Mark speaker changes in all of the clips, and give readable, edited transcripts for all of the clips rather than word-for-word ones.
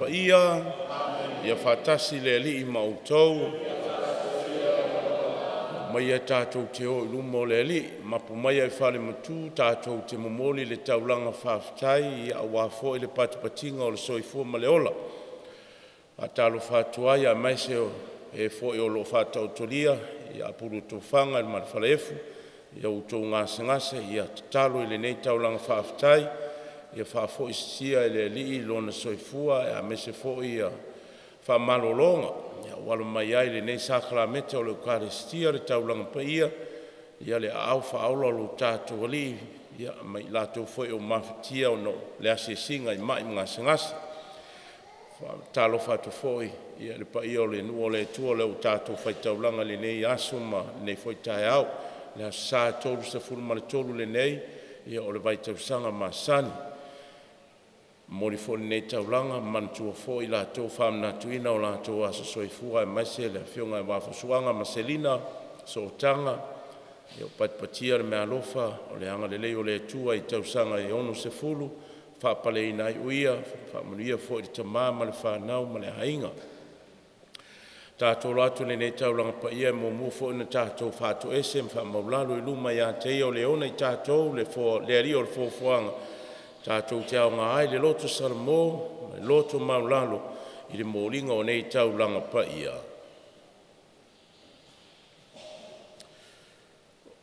Speaker 1: paia, ia faatasi le Alii ma outou. Maia tatou te o i luma o le Alii, mapu maia i fale matu tatou te momoli le taulaga faafetai aua foi le patipatiga o le soifua ma le ola. Faatalofa atu ai aemaise o e foi o lo o faataotolia i apulu tofaga i le falaefu i o outou gasegase, ia tatalo i lenei taulaga faafetai ia faafoisia e le Alii lona soifua aemaise foi ia faamalologa ua alo mai ai i lenei sakalameta o le Ekalesia le taulaga paia, ia le aao faaola o lo tatou Alii ma i latou foi ua mafatia ona o le asiasiga i mai ma gasegase. Faatalofa atu foi i le paia o le nuu o le Atua o lea ua tatou faitaulaga i lenei aso ma lenei foi taeao. Le Aso Sa e 33 lenei o le vaitausaga masani. E momoli foi lenei taulaga ma manatua foi i latou faamanatuina o latou aso soifua aemaise le afioga ia Vaafusuaga Maselina Sootaga ua patipatia le meaalofa o le agalelei o le Atua i tausaga e 60 faapaleina ai o ia, faamanuia foi i le tama ma le fanau ma le aiga. Tatou alo atu i lenei taulaga paia, e muamua foi ona tatou faatoese ma faamaualalo i luma ia te Ia o le e ona i tatou le Alii o le Foafoaga, tatou te aoga ai le loto salamo ma le loto maualalo i le moliga o nei taulaga paia.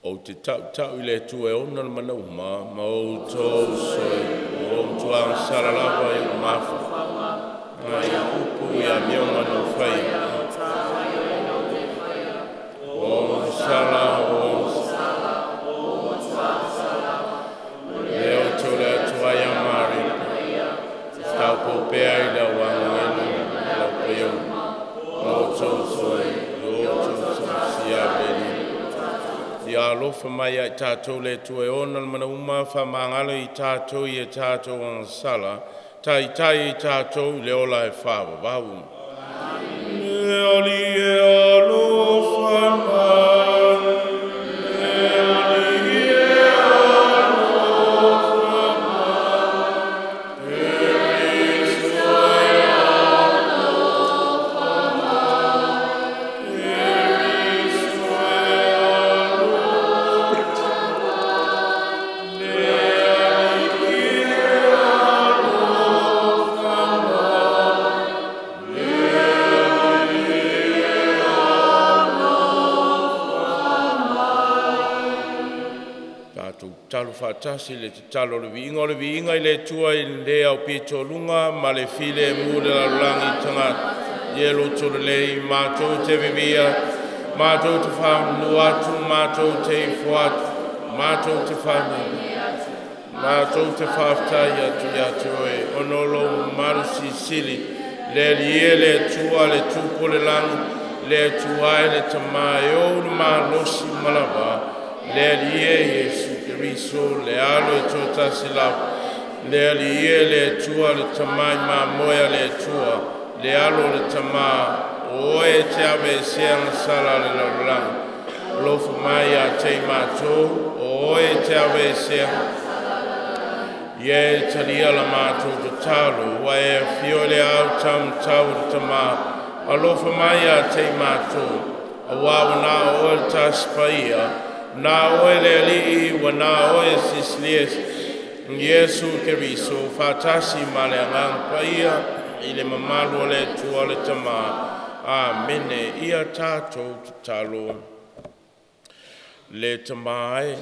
Speaker 1: Ou te tautau i le Atua e ona le manauma ma outou ua ou matua agasala lava i ou mafaufauga, i upu i amioga na ou faia. Ua ou agasala, ua ou lea ou te ole atu ai ia Maria, taupou pea i le auagagelo ma lau paia ma outou toe, i outou siaveli. Ia alofa mai ia i tatou le Atua e ona le manauma, faamagalo i tatou i e tatou agasala, taitai i tatou i le ola e faavavau. Le Alii e alofa mai, le Alii e alofa mai, Keriso e alofa mai, Keriso e alofa mai, le Alii e alofa mai, le Alii e alofa mai. Tatou tatalo faatasi le tatalo o le viiga o le viiga i le Atua i le aupito luga ma le filemu i le lalolagi tagata ia loto lelei matou te vivia matou te faamanu atu matou te ifo atu matou te faanini matou te faafetai atu ia te oe ona o lou mamalu silisili le Alii e le Atua le Tupu o le lagi le Atua e le Tama e ou le malosi ma lava le Alii e Iesu Keriso le Alo e toatasi lava le Alii e le Atua le Tama i mamoe a le Atua le Alo o le Tama o oe e te aveesea agasala a le lalolagi alofa mai ia te i matou o oe e te aveesea ia e talia la matou tatalo ua e afio i le ao taumatau o le Tama alofa mai ia te i matou auā ua na o oe le Tasi Paia na oe le Alii ua na oe Silisiliese Iesu Keriso faatasi ma le Agaga Paia i le mamalu o le Atua le Tama. Amene. Ia tatou tatalo. Le Tama e,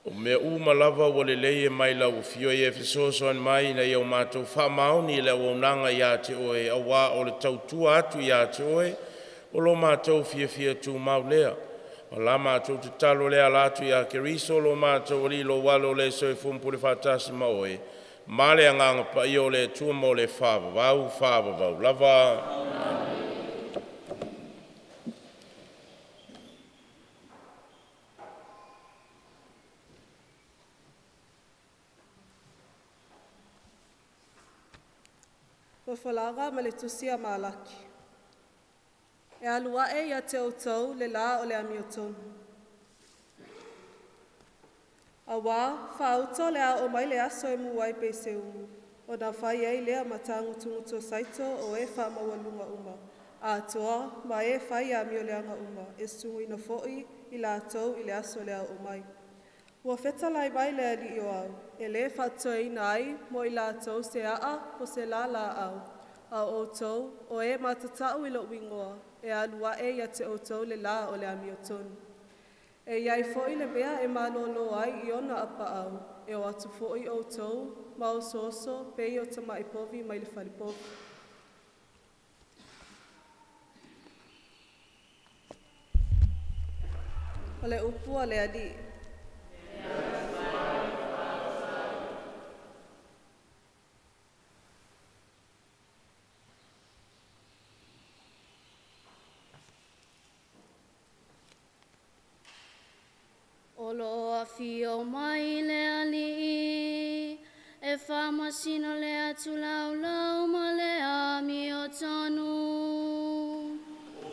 Speaker 1: o mea uma lava ua lelei e mai lau afio ia e fesoasoani mai ina ia o matou faamaoni i le auaunaga ia te oe, auā o le tautua atu ia te oe, o lo matou fiafia tumau lea. O la matou tatalo lea ala atu ia Keriso lo matou Alii, lou Alo o le soifua ma pule faatasi ma oe, ma le Agaga Paia o le Atua mo le faavavau, faavavau lava.
Speaker 2: Folafolaga ma le Tusi a Malaki. E alu ae ia te outou le lā o le amiotonu. Auā faauto le a oo mai le aso e mu ai peiseumu. Ona fai ai lea ma tagutugutu o saito o e faamaualuga uma, atoa ma e fai amioleaga uma, e suguina fo'i i latou i le aso le ao'o mai. Ua fetalai mai le Alii o Ao, e lē faatoeina ai mo i latou se a'a po se lalaau, a o outou o e matata'u i lo'u igoa, e alu a'e ia te outou le lā o le amiotonu. E iai fo'i le mea e malōlō ai i ona apaau, e o atu fo'i outou ma osooso pei o tama'i povi mai le falepovi. O le upu a le Alii.
Speaker 3: O lo afio mai le Alii, e faamasino le atulaulau ma le amiotonu.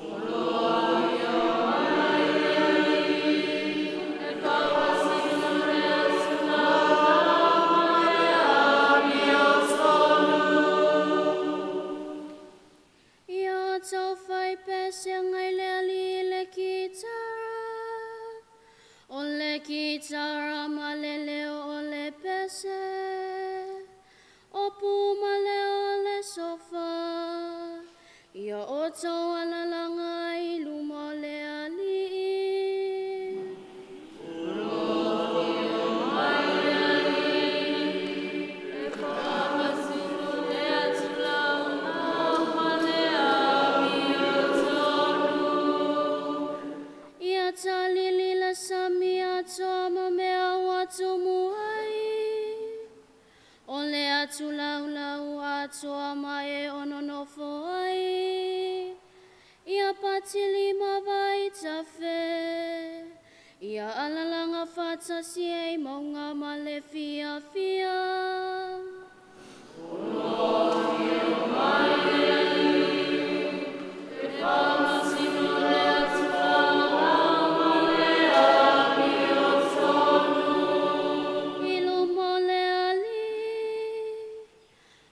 Speaker 4: O lo afio mai le Alii, e faamasino le atulaulau ma le amiotonu.
Speaker 3: Ia tau fai pese ngai le Alii le kitara, o le kitara ma le leo o le pese, o puma leo o le sofa, ia o tau alalanga i luma o le Alii.
Speaker 4: O lo afio mai le Alii, e faamasino le atulaulau ma le amiotonu.
Speaker 3: Ia talili le sami atoa ma mea ua tumu ai, o le atulaulau atoa ma e ono nofo ai, ia patili ma vaitafe, ia alalanga faatasi ai mauga ma le fiafia.
Speaker 4: O lo afio mai le Alii, e faamasino le atulaulau ma le amiotonu.
Speaker 3: I luma o le Alii,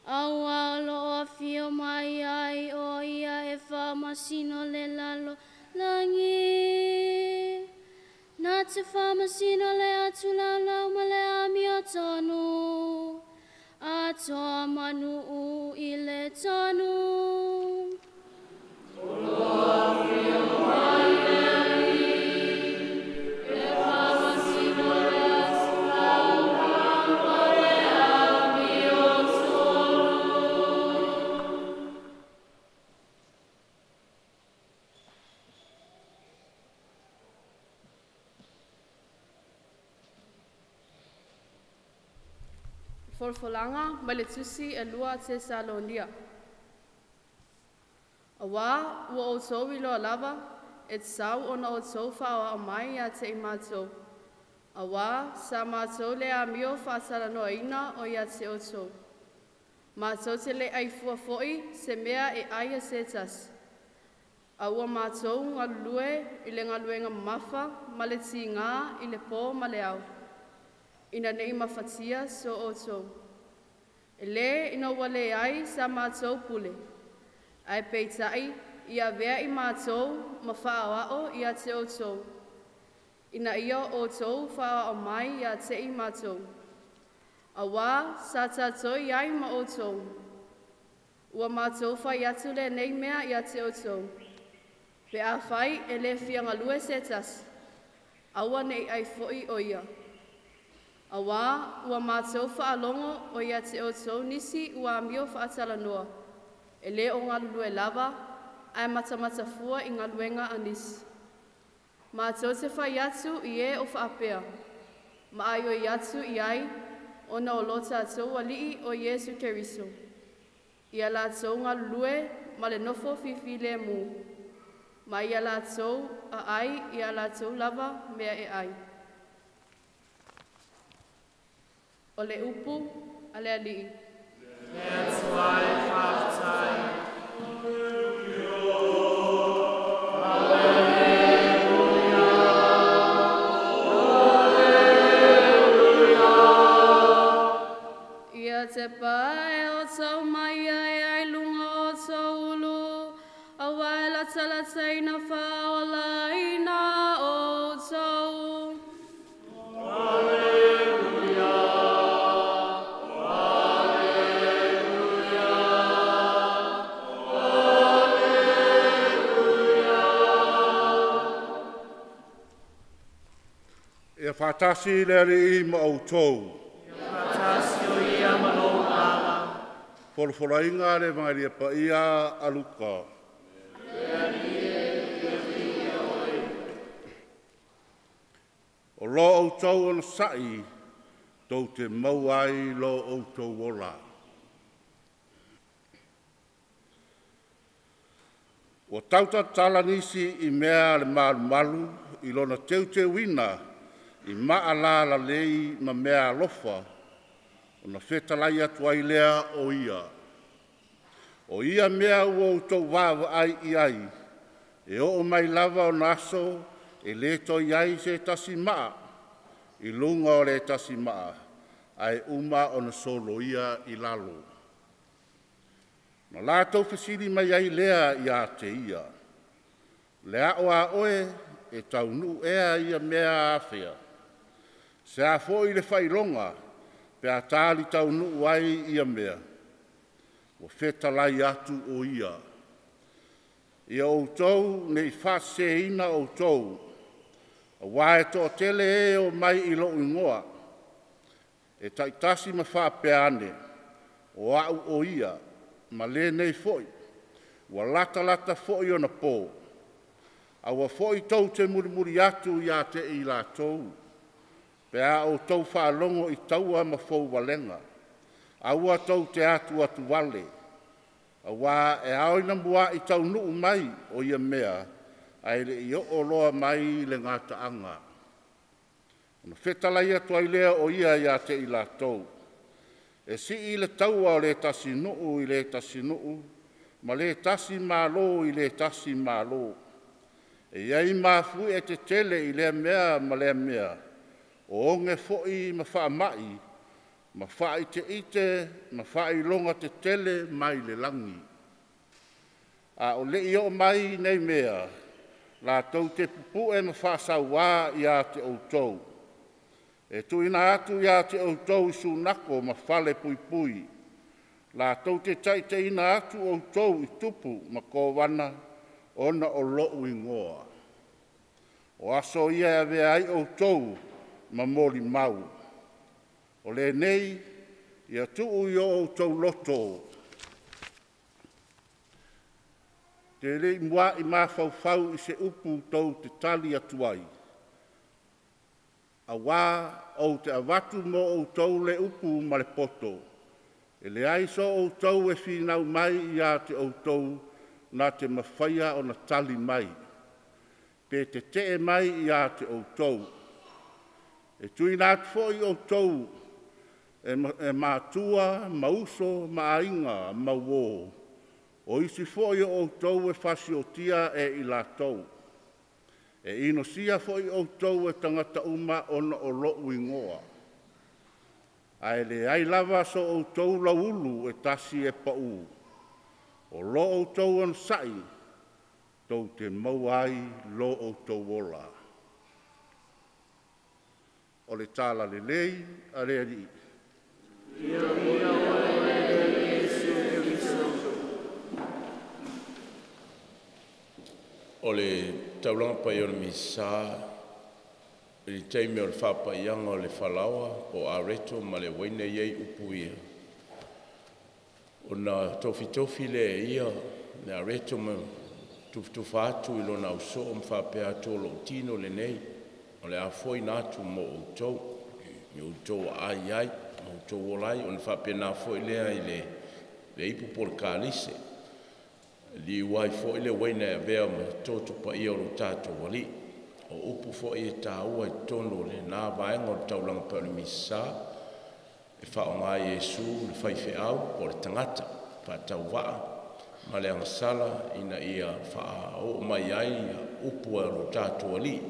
Speaker 3: auā o loo afio mai ai o ia e faamasino le lalolagi. Na te faamasino le atulaulau ma le amiotonu, atoa manuu i le tonu.
Speaker 4: O lo afio mai le Alii, e faamasino le atulaulau ma le amiotonu.
Speaker 5: Folafolaga mai le Tusi e lua a Tesalonia. Auā ua outou iloa lava e tatau ona outou faaoao mai ia te i matou. Auā sa matou le amio faatalanoaina o ia te outou. Matou te le aifua fo'i se mea e ai a se tasi. A ua matou galulue i le galuega mamafa ma le tigā i le pō ma le ao, ina nei mafatia so outou. E lē ina ua leai sa matou pule, ae peitai ia avea i matou ma faaoao ia te outou, ina ia outou faaoao mai ia te i matou. Auā sa tatou i ai ma outou. Ua matou fai atu lenei mea ia te outou. Pe afai e lē fia galue se tasi, aua nei ai fo'i o ia. Auā ua matou faalogo o ia te outou nisi ua amio faatalanoa, e lē o galulue lava, ae matamatafua i galuega a nisi. Matou te fai atu i e o faapea, ma aioi atu i ai ona o lo tatou Alii o Iesu Keriso. Ia latou galulue ma le nofo fifilemu, ma ia latou aai ia latou lava mea e ai. O le upu a le Alii.
Speaker 4: Le Atua e faafetai. Alleluia. Alleluia.
Speaker 5: Ia te pae latalataina faaolaina outou.
Speaker 4: Aleluia, aleluia, aleluia.
Speaker 6: Ia faatasi le Alii ma outou.
Speaker 4: Ia faatasi o ia ma lou agaga.
Speaker 6: Folafolaina le Evagelia Paia a Luka. O lo outou onosa'i tou te maua ai lo outou ola. Ua tautatala nisi i mea a le malumalu i lona teuteuina i maalalelei ma mea alofa, ona fetalai atu ai lea o ia. O ia mea ua outou vaavaai i ai, e oo mai lava ona aso e le toe i ai se tasi maa i luga o le tasi maa, ae uma ona soloia i lalo. Na latou fesili mai ai lea ia te ia, “Le ao a oe e taunuu ea ia mea afea? Se a foi le faailoga pe a tali taunuu ai ia mea?” Ua fetalai atu o ia, “Ia outou ne i faaseseina outou, auā e toatele e o mai i lou igoa, e taitasi ma faapea ane, ‘O a'u o ia’, ma lenei foi, ‘Ua latalata foi ona po.’ Aua foi tou te mulimuli atu ia te i latou. Pe a outou faalogo i taua ma fouvalega, aua tou te atuatuvale, auā e ao ina mua'i taunuu mai o ia mea, ae le i oo loa mai le gataaga.” Ona fetalai atu ai lea o ia ia te i latou, “E sii le taua o le tasi nuu i le tasi nuu, ma le tasi malo i le tasi malo. E i ai mafuie tetele i lea mea ma lea mea, o oge foi ma faamai ma faaiteite ma faailoga tetele mai le lagi. A o le i oo mai nei mea, latou te pupue ma faasauā ia te outou. E tuuina atu ia te outou i sunako ma falepuipui. Latou te taitaiina atu outou i tupu ma kovana ona o lou igoa. O aso ia e avea ai outou ma molimau. O lenei, ia tuu i o outou loto, te le i muai mafaufau i se upu tou te tali atu ai, auā ou te avatu mo outou le upu ma le poto, e leai so outou e finau mai ia te outou na te mafaia ona tali mai, pe tetee mai ia te outou. E tuuina atu foi outou e matua ma uso ma aiga ma uō. O isi foi o outou e fasiotia e i latou. E inosia foi outou e tagata uma ona o lou igoa. Ae leai lava so outou lauulu e tasi e pau. O lo outou onosai tou te maua ai lo outou ola. O le tala lelei a le Alii.
Speaker 4: Viia oe le Alii Iesu Keriso.
Speaker 1: O le taulaga paia o le Misa i le taimi o le faapaiaga o le falaoa po o areto ma le uaine e i ai upu ia, ona tofitofi lea e ia le areto ma tufatufa atu i lona ausoo ma faapea atu, “O lou tino lenei o le a foeina atu mo outou, ia outou aai ai ma outou ola ai.” Ona faapena foi lea i le ipu po o le kalise, e liu ai foi le uaina e avea ma toto paia o lo tatou Alii. O upu foi e taua i totonu o lena vaega o le taulaga paia o le Misa, e faaaoga e Iesu le faifeau po o le tagata faatauvaa ma le agasala ina ia faaoo mai ai upu a lo tatou Alii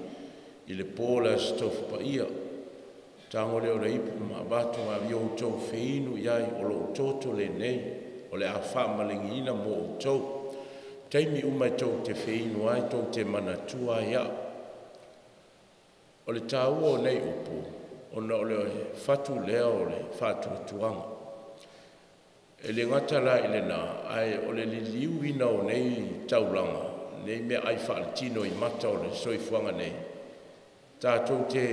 Speaker 1: i le po o le Aso Tofi Paia. Tago lea o le ipu ma avatu, ia outou feinu i ai, o lou toto lenei o le a faamalieina mo outou. Taimi uma e tou te feinu ai, tou te manatua ai a'u. O le tāua o nei upu, ona o le fatu lea o le faatuatuaga. E le gata la i lena, ae o le liliuina o nei taulaga, nei meaai faaletino i mata o le soifuaga nei, tatou te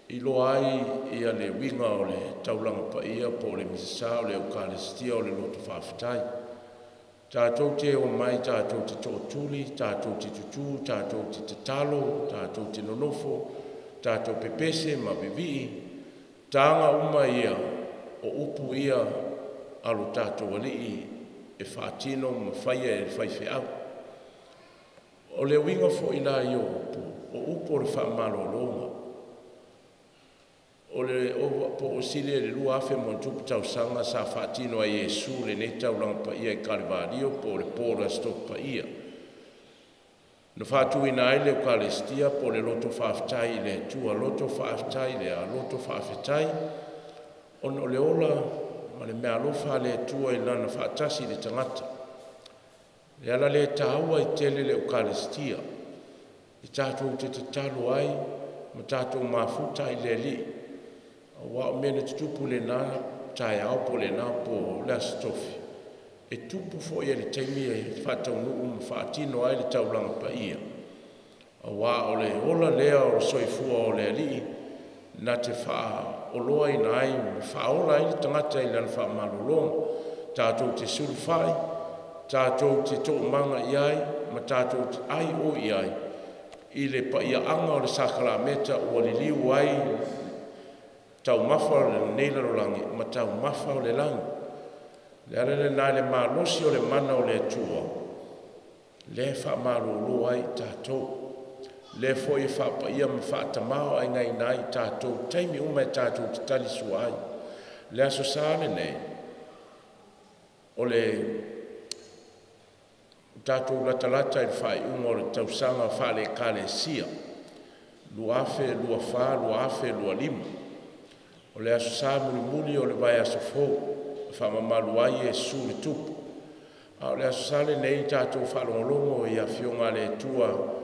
Speaker 1: iloa ai ia le uiga o le taulaga paia po o le Misasa o le Ekalesia o le loto faafetai. Tatou te omai tatou te tootuli, tatou te tutu, tatou te tatalo, tatou te nonofo, tatou pepese ma vivii, taga uma ia o upu ia a lo tatou Alii e faatino ma faia e le faifeau. O le uiga foi la ia o upu, o upu o le faamalologa. O le po ua sili i le 2000+ tausaga sa faatino ai e Iesu lenei taulaga paia i Kalevalio po o le po o le Aso Tofi Paia, na faatuina ai le Ekalesia po o le loto faafetai i le Atua. Loto faafetai le loto faafetai ona o le ola ma le meaalofa a le Atua i Lana faatasi i le tagata. O le ala lea e taua ai tele le Ekalesia, e tatou te tatalo ai ma tatou mafuta ai i le Alii, aua o mea na tutupu i lena taeao po o lena po o le Aso Tofi, e tupu foi i le taimi e faataunuu ma faatino ai le taulaga paia, aua o le ola lea o le soifua o le Alii na te faaoloaina ai ma faaola ai le tagata i lana faamalologa. Tatou te sulufai, tatou te toomaga i ai ma tatou te ai oi i ai i le paiaaga o le sakalameta ua liliu ai taumafa o lenei lalolagi ma taumafa o le lagi. O le ala lena i le malosi o le mana o le Atua lea e faamalolo ai i tatou, lea foi e faapaia ma faatamāo'aigaina ai i tatou taimi uma e tatou te talisua ai. Le Aso Sa lenei o le tatou latalata i le faaiuga o le tausaga faale-Ekalesia 2024/2025. O le Aso Sa mulimuli o le vaiaso fou e faamamalu ai Iesu le Tupu. A o le Aso Sa lenei tatou faalogologo i Afioga a le Atua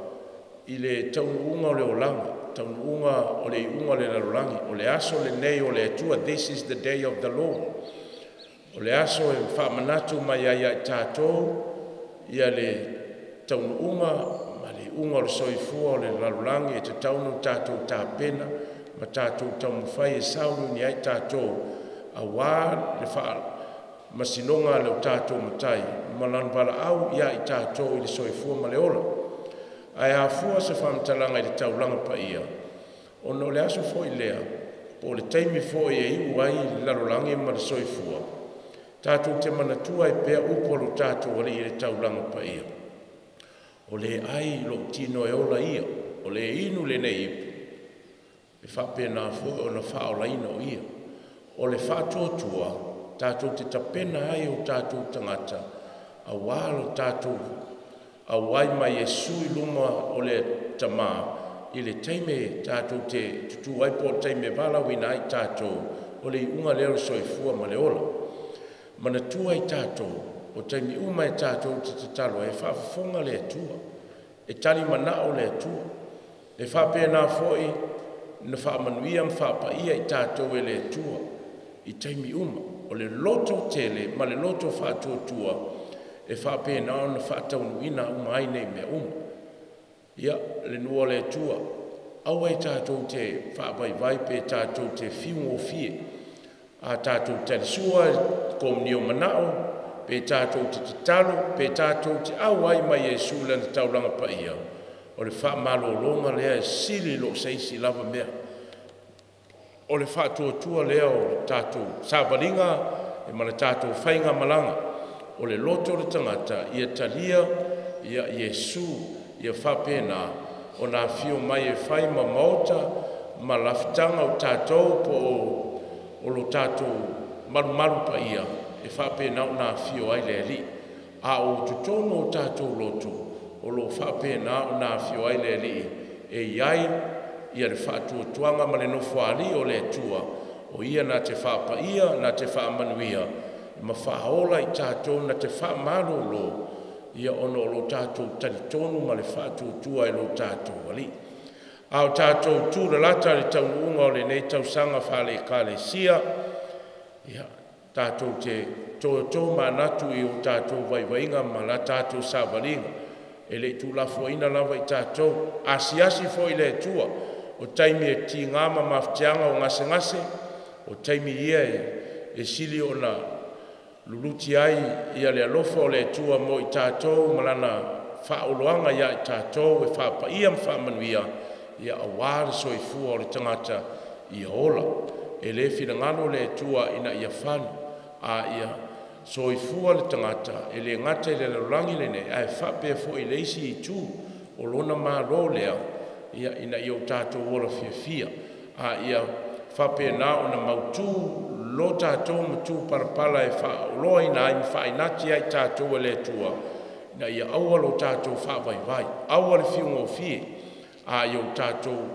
Speaker 1: i le taunuuga o le olaga, taunuuga o le iuga o le lalolagi. O le aso lenei o le Atua, this is the day of the Lord. O le aso e faamanatu mai ai ia i tatou ia le taunuuga ma le iuga o le soifua o le lalolagi e tatau ona tatou tapena ma tatou taumafai e sauniuni ai tatou aua le faamasinoga a lo tatou Matai ma lana valaau ia i tatou i le soifua ma le ola. Ae afua se faamatalaga i le taulaga paia, ona o le aso foi lea po o le taimi foi e iu ai le lalolagi ma le soifua, tatou te manatua ai pea upu a lo tatou Alii i le taulaga paia. O le ai lou tino e ola ia, o le inu lenei ipu, e faapena foi ona faaolaina o ia. O le faatuatua tatou te tapena ai o tatou tagata aua lo tatou auai mai Iesu i luma o le Tama i le taimi tatou te tutu ai po o le taimi e valaauina ai tatou o le iuga lea o le soifua ma le ola. Manatua i tatou o taimi uma e tatou te tatalo ai, e faafofoga le Atua, e talimanao le Atua. E faapena foi na faamanuia ma faapaia i tatou e le Atua i taimi uma. O le loto tele ma le loto faatuatua e faapena ona faataunuuina uma ai nei mea uma. Ia, le nuu o le Atua, aua e tatou te faavaivai pe tatou te fiugofie. A tatou talisua komunio manao, pe tatou te tatalo, pe tatou te auai mai Iesu i lana taulaga paia, o le faamalologa lea e sili lo se isi lava mea. O le faatuatua lea o tatou savaliga ma le tatou faigamalaga, o le loto o le tagata ia talia ia Iesu ia faapena ona afio mai e fai ma maota ma lafutaga o tatou po o lo tatou malumalu paia e faapena ona afio ai le Alii. A o totonu o tatou loto o lo o faapena ona afio ai le Alii e i ai ia le faatuatuaga ma le nofoaali o le Atua, o ia na te faapaia, na te faamanuia ma faaola i tatou, na te faamalolo ia ona o lo tatou talitonu ma le faatuatua i lo tatou Alii. A o tatou tulalata i le taunuuga o lenei tausaga faale-Ekalesia, ia tatou te toe manatu i o tatou vaivaiga ma la tatou savaliga, e le i tuulafoaiina lava i tatou. Asiasi foi le Atua, o taimi e tiga ma mafatiaga o gasegase, o taimi ia e sili ona luluti ai ia le alofa o le Atua mo i tatou ma lana faaoloaga ia i tatou e faapaia ma faamanuia, ia aua le soifua o le tagata ia ola. E le finagalo le Atua ina ia falu, a ia soifua le tagata e le gata i le lalolagi lenei, ae faapea foi i le isi itu o lona malo lea, ia ina ia o tatou ola fiafia, a ia faapena ona mautu lo tatou matupalapala e faaoloaina ai ma faainati ai tatou e le Atua, ina ia aua lo tatou faavaivai, aua le fiugofie, a ia o tatou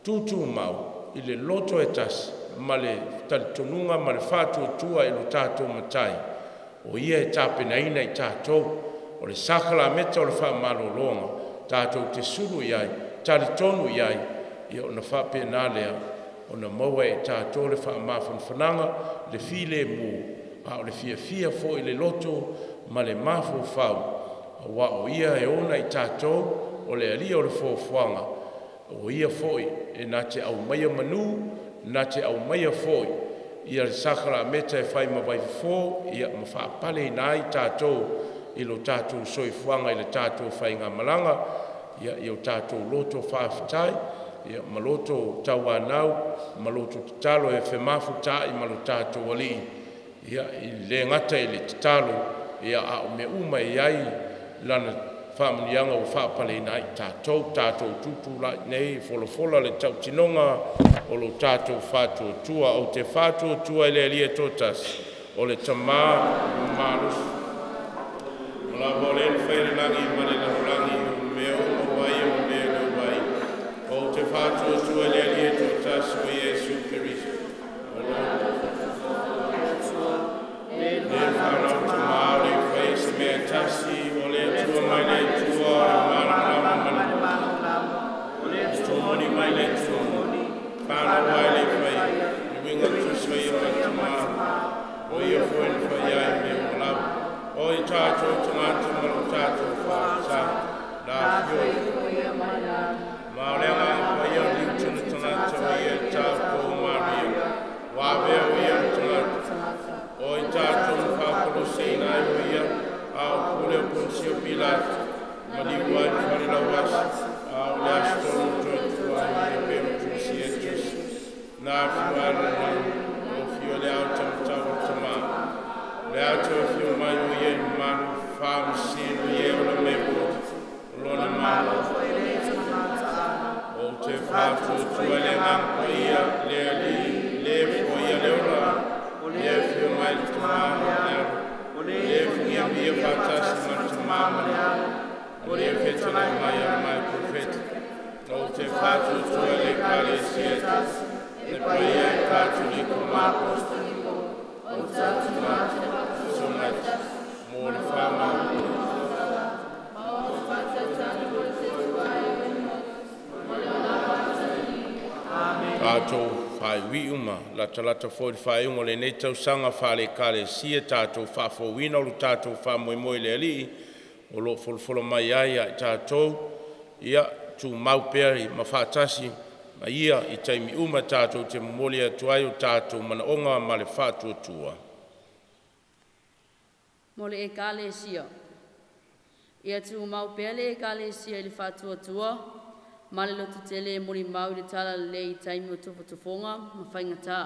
Speaker 1: tutumau i le loto e tasi ma le talitonuga ma le faatuatua i lo tatou Matai, o ia e tapenaina i tatou o le sakalameta o le faamalologa tatou te sulu i ai, talitonu i ai, ia ona faapena lea ona maua e tatou le faamafanafanaga, le filemu, a o le fiafia foi i le loto ma le mafaufau, aua o ia e ona i tatou, o le Alii o le foafoaga, o ia foi e na te aumaia manu, na te aumaia foi ia le sakalameta e fai ma vaifofo, ia ma faapaleina ai tatou i lo tatou soifuaga i le tatou faigamalaga. Ia o tatou loto faafetai, ia ma loto tauanau ma loto tatalo e femafutaai ma lo tatou Alii, ia i le gata i le tatalo, ia a o mea uma e i ai lana faamanuiaga ua faapaleina ai tatou. Tatou tutulai nei folafola le tautinoga o lo tatou faatuatua. Ou te faatuatua i le Alia toatasi, o le Tamā malosi, o lava o le mafai le lagi ma le lalolagi, o mea uma ua ia o mea le vai. Ou te faatuatua i le Alia toatasi o Iesu Keriso, o lo le whanau tamā o le whai se mea tasi, o le Atua mai le Atua, o le malamalama ma le malamalama, o tōmoni mai le tōmoni, whanau ai le whai, le winga tuso ia mai tamā, o ia foi na whai ai me o lava, o i tātou tangata ma lo tātou whaata, la fio. Ma o le anga whai o liu tuna tangata o ia tātou Maria, wā veo ia tangata, o i tātou whakoloseina ai o ia, a o pule o Pontio Pilato, ma liu ai whare lauasi, a o le astonu toi tua i e pero tusi e tusi, nā whiu ai le o whiu le au tamatau o tamā. Le au tau whiu mai o ia i malu, whaamsinu i e o le meboti, o lona malo. O te whātuatua le ngangpa ia, le ali, le fo ia le ora, le whiu mai le tamā le alo, le fungia mia whātasi ma le tamā ma le alo, o le whetale mai a mai profeta. O te whātuatua le kalesia tasi, le paia e katoliko ma apostoliko, o tātu mātua mō le whamau. Tātou whaiwi uma, latalata foi le whaiunga o lenei tausaga faale-Ekalesia, tātou faafouina o lo tātou faamoemoe i le Alii, o lo o folofolo mai ai ia i tātou, ia tumau pea ma faatasi ma ia i taimi uma tātou te momoli atu ai o tātou manaoga ma le faatuatua.
Speaker 5: Mo le Ekalesia. Ia tumau pea le Ekalesia i le faatuatua, ma le loto tele e molimau i le tala lelei i taimi o tofotofoga ma faigata.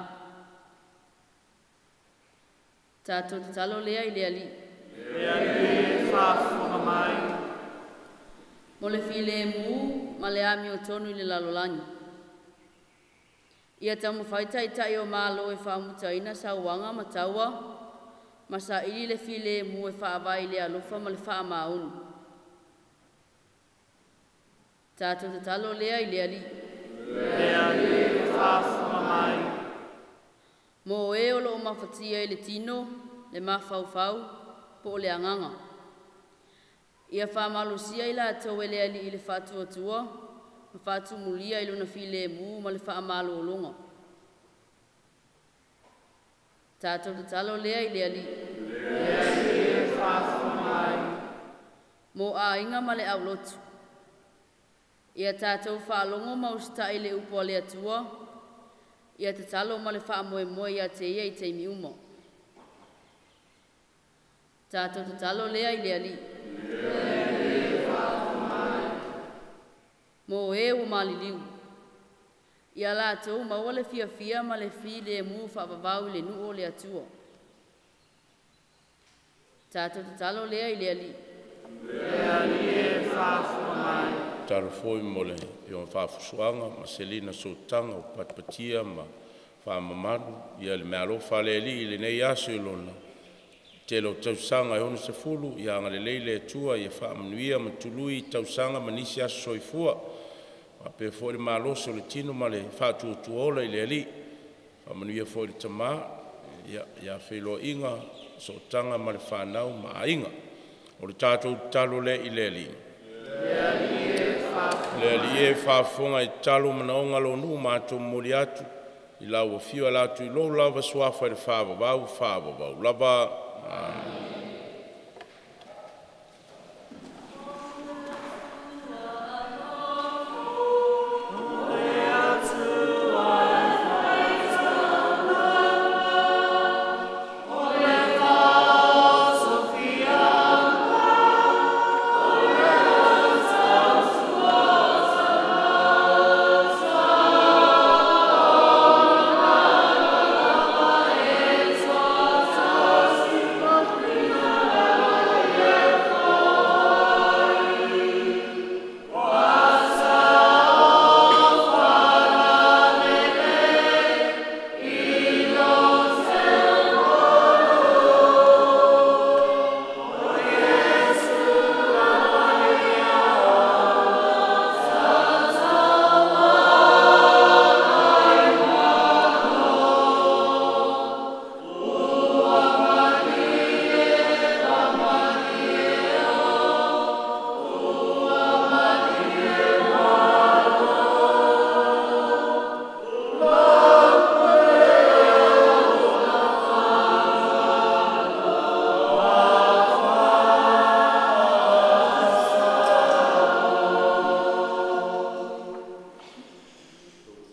Speaker 5: Tātou tatalo lea i le Alii.
Speaker 4: Le Alii faafofoga mai.
Speaker 5: Mo le filemu ma le amiotonu i le lalolagi. Ia taumafai taitai o malo e faamutaina sauaga ma taua, ma saili le filemu e faavae i le alofa ma le faamaoni. Tātou tatalo lea i le Alii.
Speaker 4: Le Alii faafofoga mai.
Speaker 5: Mo e o loo mafatia i le tino, le mafaufau, po o le agaga. Ia faamalosia i latou e le Alii i le faatuatua ma faatumulia i lona filemu ma le faamalologa. Tatou tatalo lea i le Alii.
Speaker 4: Le Alii e faafofoga mai.
Speaker 5: Mo aiga ma le aulotu. Ia tatou faalogo ma usitai i le upu a le Atua, ia tatalo ma le faamoemoe ia te ia i taimi uma. Tatou tatalo lea i le Alii. Mo e ua maliliu. Ia latou maua le fiafia ma le filemu faavavau i le nuu o le Atua. Tatou tatalo lea i le Alii.
Speaker 4: Le Alii e faafofoga mai.
Speaker 1: Tatalo foi mo le Afioga Faafusuaga ma Selina Sootaga o patipatia ma faamamalu ia le meaalofa a le Alii i lenei aso i lona tele o tausaga e 60. Ia agalelei le Atua ia faamanuia ma tului tausaga ma nisi aso soifua, faapea foi le malosi o le tino ma le faatuatuaola i le Alii. Faamanuia foi i le tama ia Feiloaiga Sootaga ma le fanau ma aiga. O le tatou tatalo lea i le Alii.
Speaker 4: Le Alii e faafofoga.
Speaker 1: Le Alii e faafofoga i tatalo ma manaoga o lou nuu, matou momoli atu i lau afio ala atu i lou lava suafa i le faavavau, faavavau lava. Amene.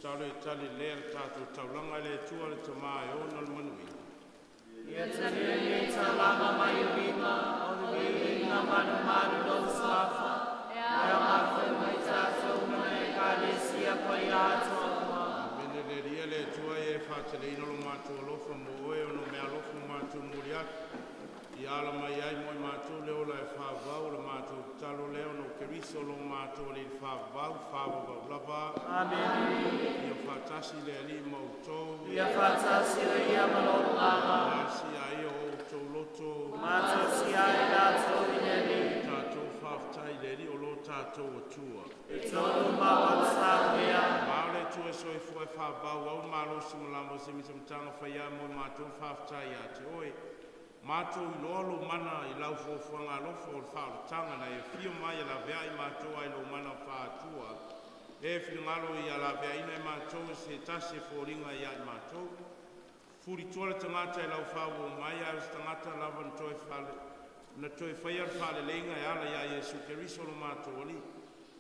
Speaker 1: Tatalo e tali lea le tatou taulaga e le Atua le Tama e ona le manuia.
Speaker 4: Ia talia lenei taulaga mai ou lima, o le viiga malumalu i lou suafa, e aoga foi mo i tatou ma le Ekalesia paia atoa uma.
Speaker 1: Amene. Le Alii le Atua e faateleina lo matou alofa mo oe ona o meaalofa ua matou momoli atu. Ia ala mai ai mo i matou le ola e faavavau. O le matou tatalo lea ona o Keriso lo matou Alii faavavau, faavavau lava.
Speaker 4: Amene.
Speaker 1: Ia faatasi le Alii ma outou.
Speaker 4: Ia faatasi le ia ma lou agaga.
Speaker 1: Asia ia o outou loto.
Speaker 4: Matou siai latou i le Alii.
Speaker 1: Tatou faafetai i le Alii o lo tatou Atua.
Speaker 4: E tonu ma ua tatau lea.
Speaker 1: Ma o le Atua soifua e faavavau au malosi ma lava se mitamitaga faia mo i matou faafetai ia te oe. Matou iloa lou mana i lau fuafuaga alofa o le faaolataga na e afio mai e laveai matou ai lou mana faatua. E finagalo ia laveaina e matou e se tasi e foliga ia i matou. Fulitua le tagata i lau faaauau mai, ae o se tagata lava na toe faia le faaleleiga e ala ia Iesu Keriso lo matou Alii.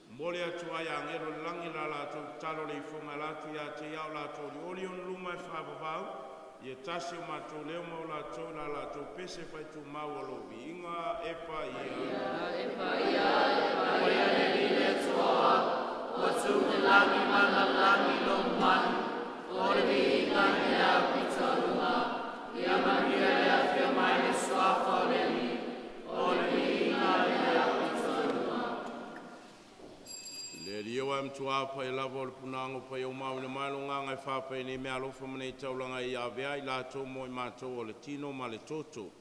Speaker 1: Momoli atu ai agelo o le lagi la latou tatalo le ifoga ala atu ia te ia o latou olioli ona luma e faavavau, ia tasi o matou leo ma o latou la latou pese faitumau o lou viiga e paia.
Speaker 5: E paia, e paia.
Speaker 4: Ua ia le Alii le Atua, ua tu le lagi ma le lalolagi i lou mamalu, o le viiga i le aupito i luga. Ia manuia le afio mai i le suafa o le Alii, o le viiga i le aupito i luga.
Speaker 1: Le Alii e matua pai lava o le punaga o pai o mauina mai lo nganga e whāpai nei mea alofa ma nei taulaga i avea i latou mo i matou o le tino ma le toto.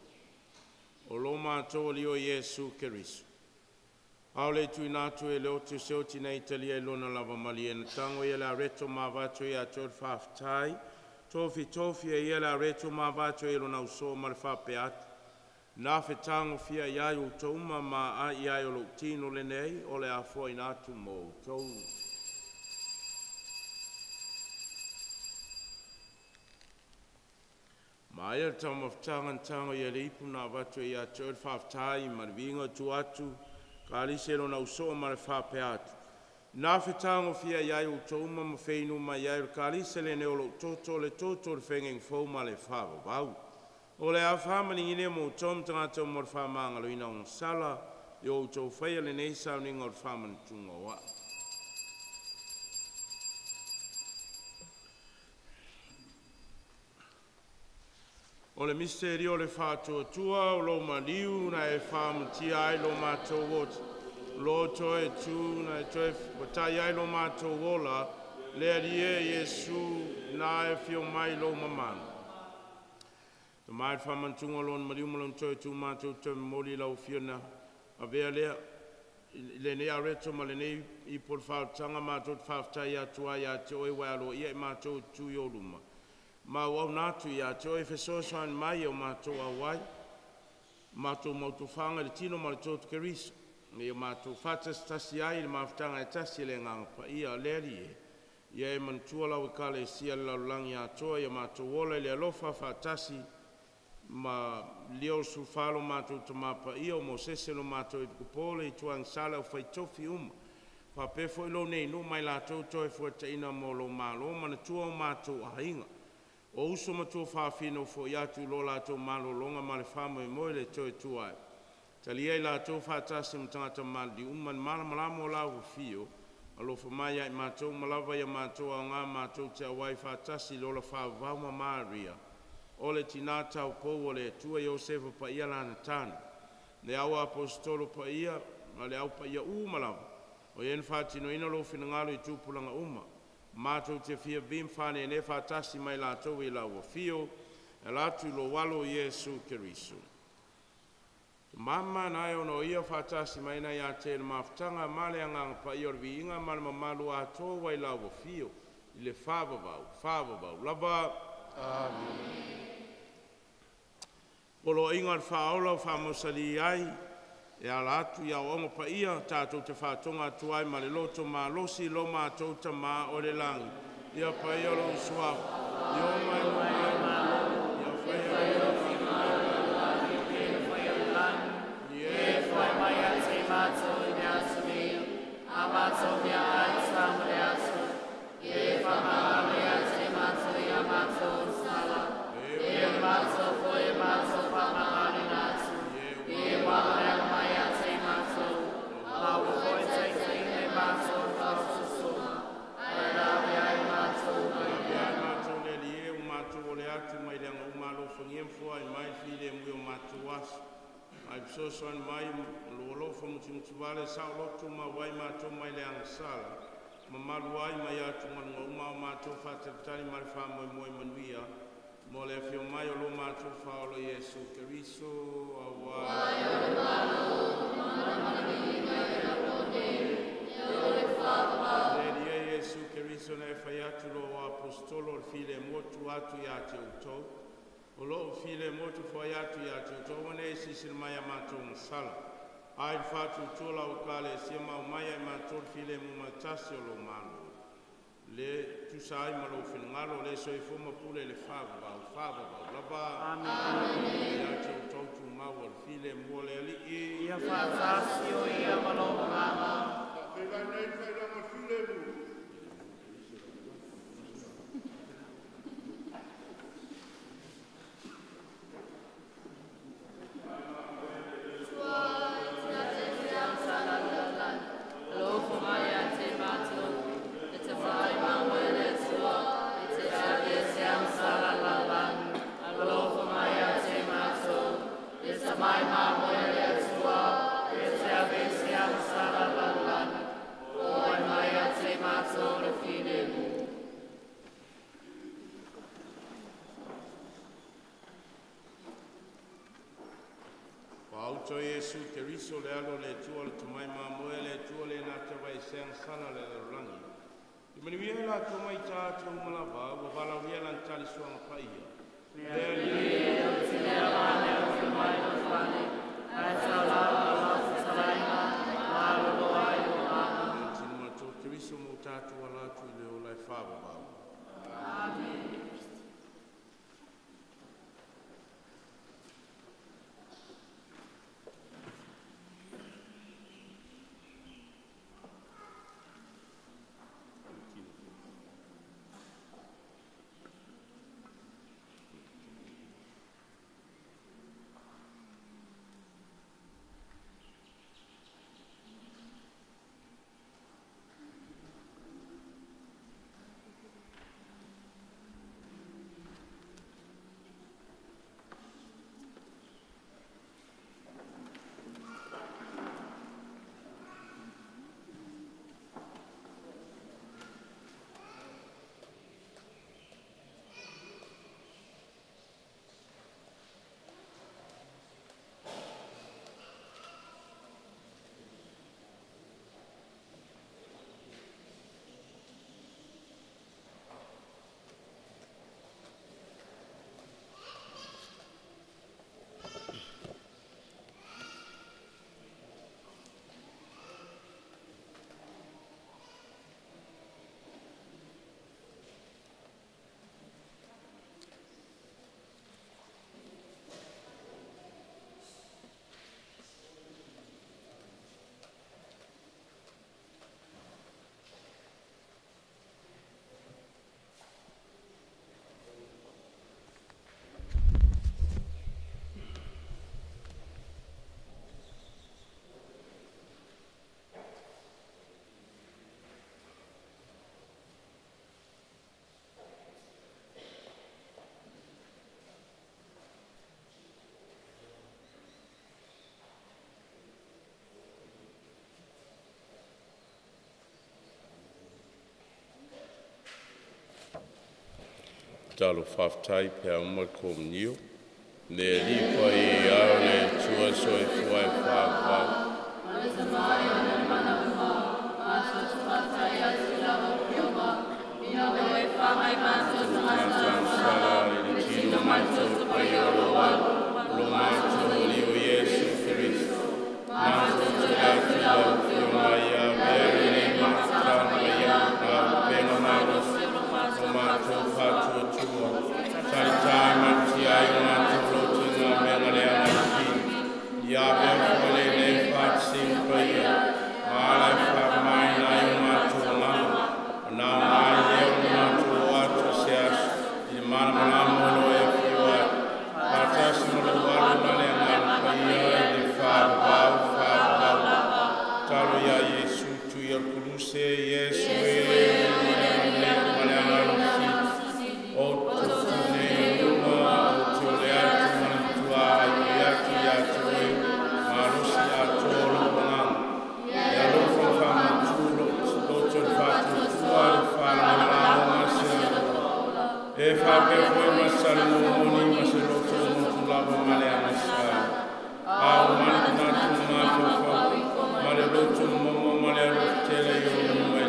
Speaker 1: O lo matou Alii o Iesu Keriso. Ao le tuina atu e le otu se oti nei talia i lona lava malie na tango ia le areto ma avatu ia te o le faafetai. Tofi tofi e ia le areto ma avatu e lona uso ma le faapea atu. Na fetagofia i ai outou ma maai ai o lou tino lenei o le afoaina atu mo outou. Ma ia le taumafataga na tago ia le ipu na avatu ai ia te oe le faafetai ma le viiga tu atu kalise lona usoo ma le faapea atu. Na fetagofia i ai outou ma mafeinu mai ai o le kalise lenei o lou toto le toto o le fegega fou ma le faavavau. O le a faamaligi mo outou ma tagata mo le faamagaloina o sala i o outou faia lenei sauniga o le faamanatuga o aa. O le misteri o le faatuatua o lo maliu na e faamatia ai lo matou oti. Lo toe tu na e toe watai ai lo matou ola, le Alii e Iesu na e fio mai lo mamanu. Te mai whamantunga lon maliu malon toe tu mātou te moli lau fiona avea lea le nei areto ma le nei i po le whautanga mātou te whaftai atu ai a te oe wai ia i mātou tu i o luma. Ma au nātu ia te oe fesoasoani mai o mātou awai, mātou mautuwhanga le tino ma le tōtu keriso. Me o mātou whātasi ai le mafutanga e tasi le nganga pa ia le ali e. Ia e manutua lau e kale sia le lalulangi atoa ia mātou ola i le alofa whātasi ma leo sulfalo mātou te mapa ia o Mosese lo mātou i kupole i tuang sala o whaitofi uma. Whapefo i lo nei nu mai lātou toe fuataina mo lo malo manatua o mātou ahinga. O uso matua whawhino fo i atu lo lātou malolonga ma le whamoe moe le toe tuai. Talia i lātou whātasi matangata mali uma malamalama o lau fio. Alofa mai ai mātou malawa ia mātou au ngā mātou te awai whātasi lola whāvau ma Maria. O le tina tau pou o le tua Iosefa pa ia lana tane. Le au apostolo pa ia, ma le au pa ia umalawa. O ien whātino ina lo whinangalo i tupulanga uma. Mātou te fia vim whane ne whātasi mai lātou i lau fio, e lātu lo walo Iesu Keriso. Te mama nai ono ia whātasi mai nei a te mafutanga male anganga pa ia o le viinga ma le mamalu atoa wai lau fio, i le whāvavau, whāvavau, lava. Amen. Polo inga le whaola o whamosali ai, e ala atu ia o ongo pa ia, tātou te whātonga atu ai ma le loto malosi lo mātou tamā o le langi. Ia pa ia lo usuafu, ia o mai o mai, ia whai ai o
Speaker 4: Ia whai mai a te mātou i te aso nei, a mātou mea ai tāmu le aso, ia whamahame a te mātou i a mātou o sala, ia mātou foe mātou whamahane nātu, ia waharea mai a te mātou, a ua foe teitei me mātou whautusoa, ai rawe ai mātou mai.
Speaker 1: Ia mātou le lie o mātou o le atu mai le anga umalo whangia mfua i mai while mui o mātou aso. Mai psosoan mai luolofa mutimutiwale sa o lotu ma wai mātou mai le anga sala. Mamalu ai mai atu ngalunga uma o mātou whātaritari ma le whamoe moe manuia. Mo le whio mai o lo mātou whaolo Iesu Keriso. Awa.
Speaker 3: Ai o le malo, mana mana viinga e la pone, e o le whaavavau.
Speaker 1: Le lie Iesu Keriso na e whai atu lo o apostolo o le file motu atu ia te utou. O loo file motu whai atu ia te utou wane e sisili mai a mātou ngasala. Ai le whātu tōla o kale sia mau mai ai mātou le file mumatasi o lo malo. Le tusa ai ma lo whingalo le soifo mapule le whaavavau, whaavavau. Lava.
Speaker 4: Amen.
Speaker 1: Ia te utou tu mau o le file mua le alii.
Speaker 4: Ia whātasi o ia ma lo mama.
Speaker 6: Whailai nei whailanga file mu.
Speaker 1: Iesu Keriso le alo le tua le tumai mamoe le tua le nā te vai seang sala le lalulangi. I manuia la tua mai tātou malava, ua valauria lan tali suanga pa ia. Le
Speaker 4: alie, o te mea mane o te mai o fale, ae taulao i lau fetalaiga, malolo ai lou agaga.
Speaker 1: Le tino matou Keriso mo tatou ala atu i le ola e faavavau.
Speaker 4: Amene.
Speaker 1: Talo faafetai pe a uma le komunio. Le Alii Paia o le Atua soifua e faavavau.
Speaker 4: Ma le Tama ia ma le Mana uma, matou te faafetai atu i lau Afioga, ina ua e faagai matou tagata
Speaker 1: Sala i le tino matou paia o lo Alo, lo matou Alii o Iesu Keriso.
Speaker 4: Matou te atu i lau Afioga,
Speaker 1: ia avea lenei mafutaga ia na upega malosi o matou faatuatua, talitā malutia ai o matou loto i ngā mea na leaga i pili. Ia avea foi lenei faatasiga paia, ma ala e faamamaina ai o matou agaga, ona aoga ai lea o le matou oo atu i se aso i le malamalama o lo o e afio ai, faatasi ma lou Alo ma le Agaga Paia i le faavavau, faavavau lava. Talo ia Iesu tui o le Koluse, Iesu e, ma le Agaga o tutulei i luga o te ole atu ma le matua ai atu ia te oe, malosi atoa o lou agaga. Ia alofa ma faamautu loto le faatuatua le faalagolago ma se e faapea foi ma se salomomoni ma se loto motu lava ma le agasa. A o mani manatu mafaufau ma le loto momo ma le alofa tele i ona mai.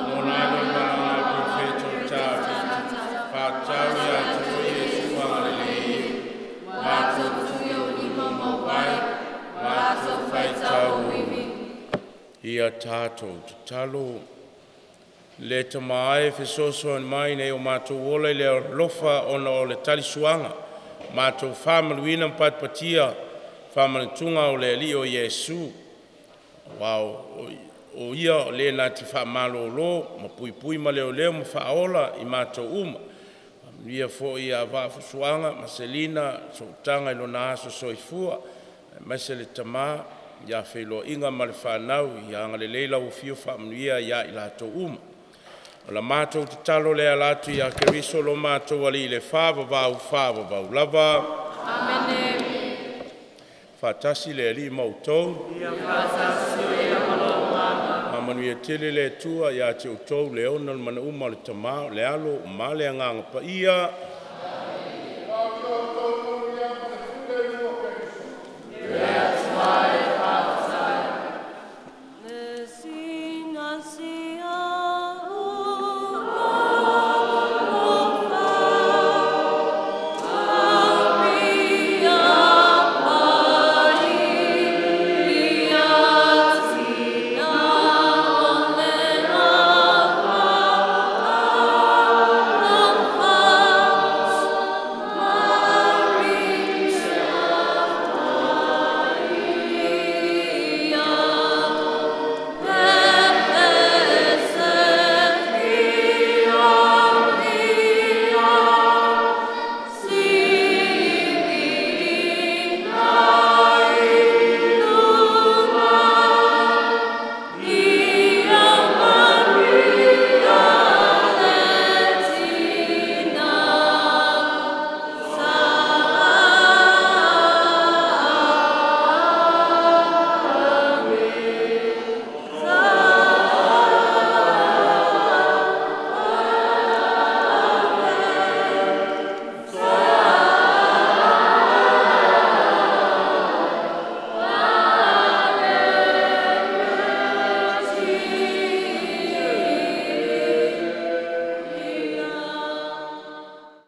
Speaker 1: Mona ai le valaga a profeta o Tavita, faatau ia te oe Iesu agalelei, matou tui o lima mauai, matou faitau ia tatou tatalo. Le tama e fesoasoani mai nei o matou ola i le alofa ona o le talisuaga, matou faamaluina ma patipatia faamanatuga o le Alii o Iesu, aua o ia o le na te faamalōlō ma puipui ma leoleo ma faaola i matou uma. Faamanuia foi ia Vaafusuaga ma Selina Sootaga i lona aso soifua, aemaise le tama ia Feiloaiga ma le fanau, ia agalelei lau afio faamanuia ia i latou uma. O la matou tatalo le ala atu ia Keriso lo matou Alii i le faavavau, faavavau lava.
Speaker 4: Amene.
Speaker 1: Faatasi le Alii ma outou.
Speaker 4: Ia faatasi ia ma lou agaga.
Speaker 1: Faamanuia tele le Atua ia te outou le ona o le manauma o le Tama, o le Alo ma le Agaga Paia.